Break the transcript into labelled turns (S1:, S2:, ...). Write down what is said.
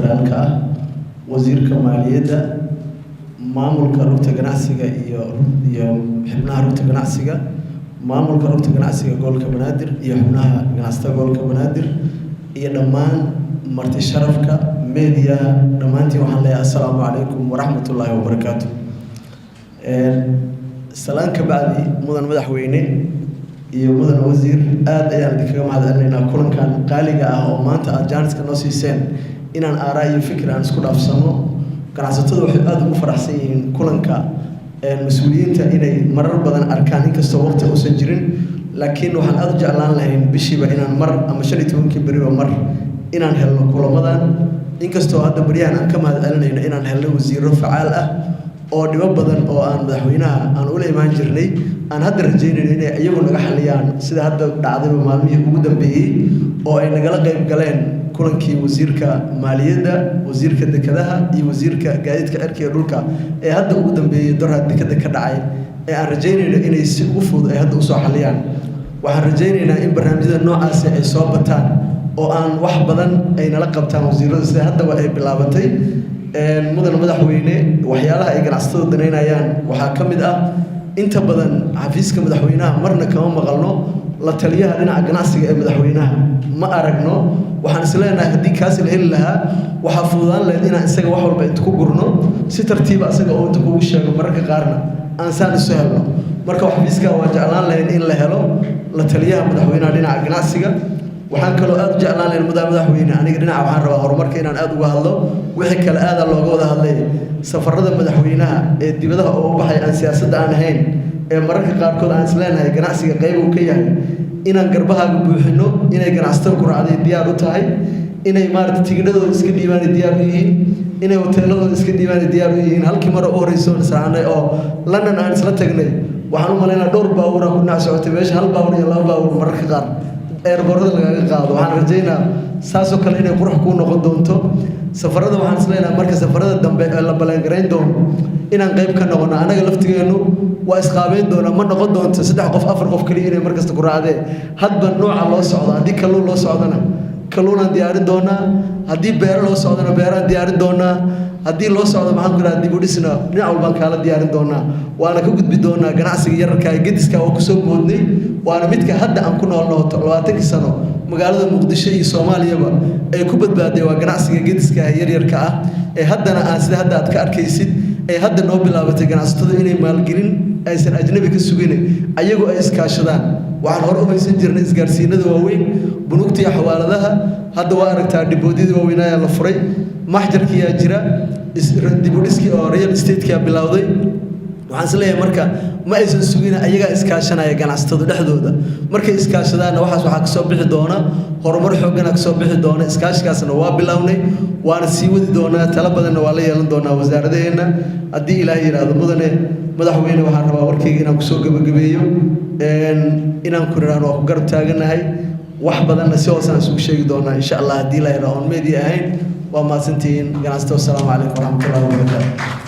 S1: Federaalka ah, wasiirka maaliyadda, maamulka rugta ganacsiga iyo xubnaha rugta ganacsiga, maamulka rugta ganacsiga gobolka Banaadir iyo xubnaha ganacsatada gobolka Banaadir, iyo dhammaan marti sharafka meediyaha, dhammaantiin waxaan leeyahay assalaamu calaykum waraxmatullaahi wabarakaatu. Salaan ka bacdi, mudan madaxweyne iyo mudan wasiir, aad ayaan idinkaga mahad celinaynaa kulankan qaaliga ah oo maanta aada jaaniska noo siiseen inaan aaraa iyo fikir aan isku dhaafsano. Ganacsatadu waxay aada ugu faraxsan yihiin kulanka mas-uuliyiinta inay marar badan arkaan, inkastoo waqti uusan jirin, laakiin waxaan aada u jeclaan lahayn bishiiba inaan mar ama 15-kii beriba mar inaan helno kulamadan, inkastoo hadda baryahan aan ka mahad celinayno inaan helno wasiiro facaal ah oo dhibo badan oo aan madaxweynaha aan ula imaan jirnay aan hadda rajeynayno inay iyagu naga xaliyaan, sida hadda dhacdayba maalmihii ugu dambeeyey oo ay nagala qayb galeen kulankii wasiirka maaliyadda, wasiirka dekedaha iyo wasiirka gaadiidka cirka iyo dhulka ee hadda ugu dambeeyey dorha dekeda ka dhacay, ee aan rajeynayno inay si ugu fudud ay hadda usoo xaliyaan. Waxaan rajaynaynaa in barnaamijyada noocaasi ay soo bataan oo aan wax badan ay nala qabtaan wasiiradu, sida haddaba ay bilaabatay. Mudan madaxweyne, waxyaalaha ay ganacsatadu danaynayaan waxaa ka mid ah, inta badan xafiiska madaxweynaha marna kama maqalno la taliyaha dhinaca ganacsiga ee madaxweynaha, ma aragno. Waxaan is leenahay haddii kaasi la heli lahaa, waxaa fududaan lahayd inaan isaga wax walba inta ku gurno, si tartiiba isaga oo inta kugu sheego, mararka qaarna aan saan isu helno. Marka xafiiska waan jeclaan lahayn in la helo la taliyaha madaxweynaha dhinaca ganacsiga. Waxaan kaloo aada u jeclaan lahayn, mudan madaxweyne, aniga dhinaca waxaan rabaa horumarka inaan aada uga hadlo, wixii kale aada looga wada hadlay, safarada madaxweynaha ee dibadaha oo u baxay aan siyaasadda aan ahayn, ee mararka qaarkood aan isleenahay ganacsiga qayb uu ka yahay, inaan garbahaaga buuxino, inay ganacsatada ku raacday diyaar u tahay, inay maarata tigidhadooda iska dhiibaan diyaar u yihiin, inay hoteeladooda iska dhiibaan diyaar u yihiin. Halkii mara u horreysa oon israacnay oo London aan isla tagnay, waxaan u malaynaa dhowr baabuur ku dhinac socotay meesha, hal baabuur iyo laba baabuur mararka qaar airportada lagaga qaado. Waxaan rajaynaa saasoo kale inay qurux kuu noqon doonto safarada. Waxaan isleeyahay marka safarada dambe ee la ballaangarayn doono inaan qayb ka noqono, annaga laftigeennu waa isqaabeyn doonaa. Ma noqon doonto saddex qof, afar qof keliya inay markasta ku raacdeen. Hadba nooca loo socdo, haddii kalluun loo socdona kalluunaan diyaarin doonaa, haddii beero loo socdona beeraan diyaarin doonaa, haddii loo socdo, maxaan ku idhaha, dib u dhisna, dhinac walbaan kaala diyaarin doonaa. Waana ka gudbi doonaa ganacsiga yararka ee gediska oo kusoo moodnay, waana midka hadda aan ku noolnaho. 20-kii sano magaalada Muqdisho iyo Soomaaliyaba ay ku badbaaday waa ganacsiga gediska ah, yaryarka ah, ee haddana aan sida hadda aad ka arkaysid ay hadda noo bilaabatay ganacsatadu inay maalgelin aysan ajnabi ka sugin, ayagu ay iskaashadaan. Waxaan hore u haysan jirnay isgaarsiinada waaweyn, bunugta iyo xawaaladaha. Hadda waa aragtaa, depotyadii waaweynaayaa la furay, maxjarkiyaa jira, dibudhiskii oo real estatekaa bilowday. Waxaan is leeyahay marka ma aysan sugin, ayagaa iskaashanaya ganacsatadu dhexdooda. Markay iskaashadaanna waxaas waxaa kasoo bixi doona horumar xooggana kasoo bixi doona. Iskaashigaasna waa bilownay, waana sii wadi doonaa, talo badanna waa la yeelan doonaa wasaaradaheenna haddii Ilaahay yidhaahdo. Mudane madaxweyne, waxaan rabaa warkayga inaan kusoo gebagabeeyo inaan ku nidhaahno waa ku garab taaganahay, wax badanna si hoosaan isugu sheegi doonaa insha Allah haddii la yidhaahdo, oon media ahayn. Waa mahadsantihiin ganacsato. Wasalaamu calaykum waraxmatullahi wabarakaatu.